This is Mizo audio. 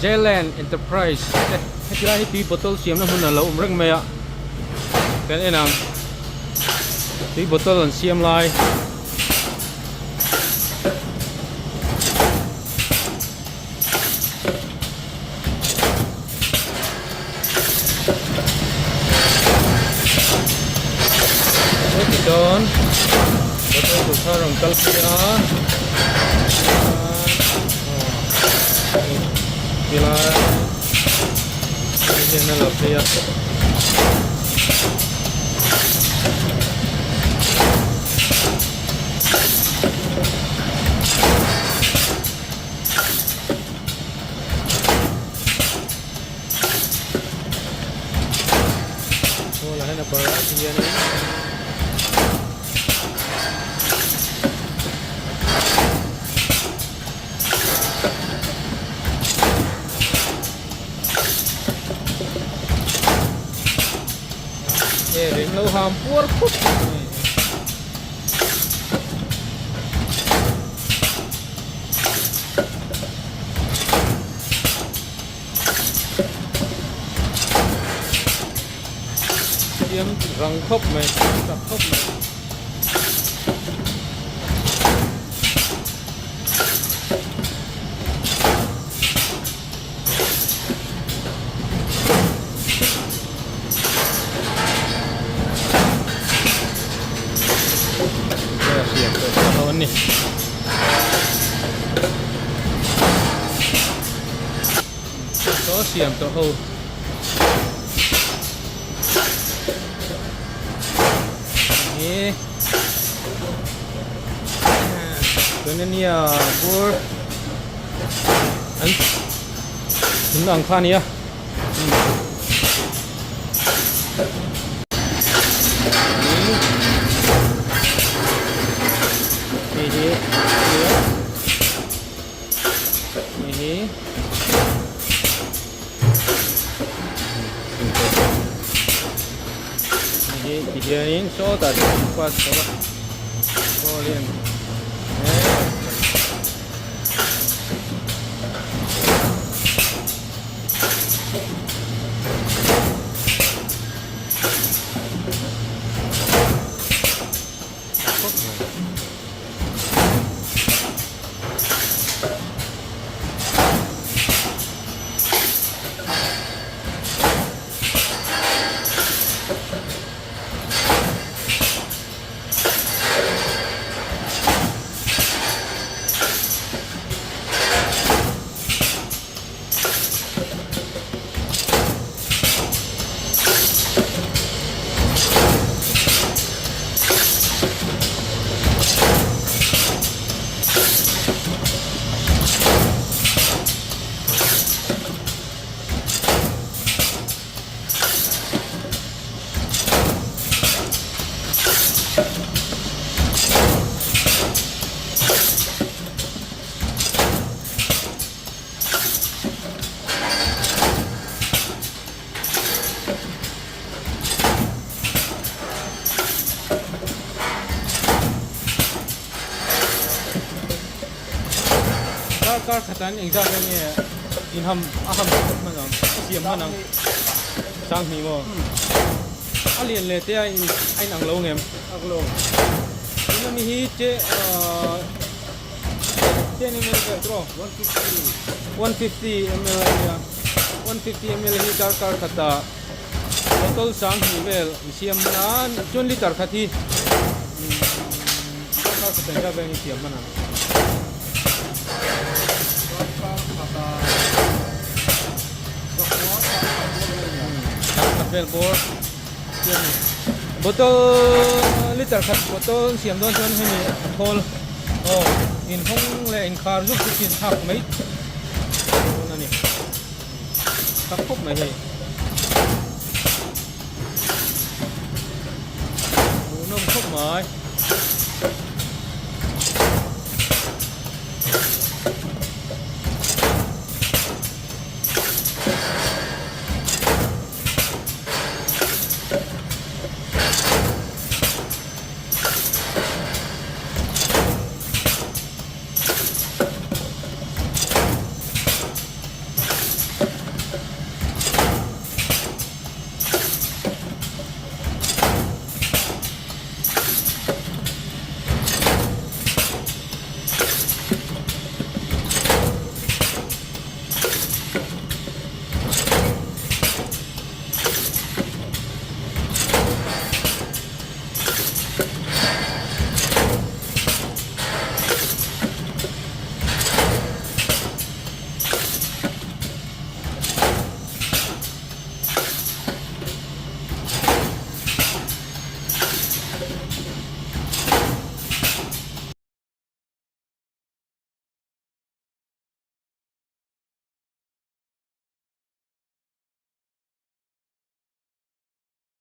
Jailand Enterprise te heti lai hi tui bottle siamna hmun a lo awm reng mai a kan en ang tui bottle an siam lai. Heti chuan motor tur kha a rawn kal phei a tilai hian a la phei a. Hall ah hian a parh a tihianin he ring lo ham puar khup mai. Siam rang khawp mai chak khawp mai. Saw siam tawh ho hi tuna nia bur an thun ang kha ania. Hei hi hei hi hei hi tihianin sawtah chuan pass chho a saw lian Kar kar khat an engzat nge nge in ham a ham hman ang a siam hman ang sanghnih maw a lian leh te a in a inang lo ngem tuna mi hi che ahh ten ml vel tawh 150 ml a nia 150 ml hi darkar khatah bottle sanghnih vel an siam hman a chuan liter khat hi darkar khat engzat vel nge siam hman ang. Khat vel bawr bottle liter khat bottle an siam dawn chuan hemi a thawl aw inhawng leh inkhar zuk chu chin thlak mai dawn a ni tak khawp mai hei hmuhnawm khawp mai.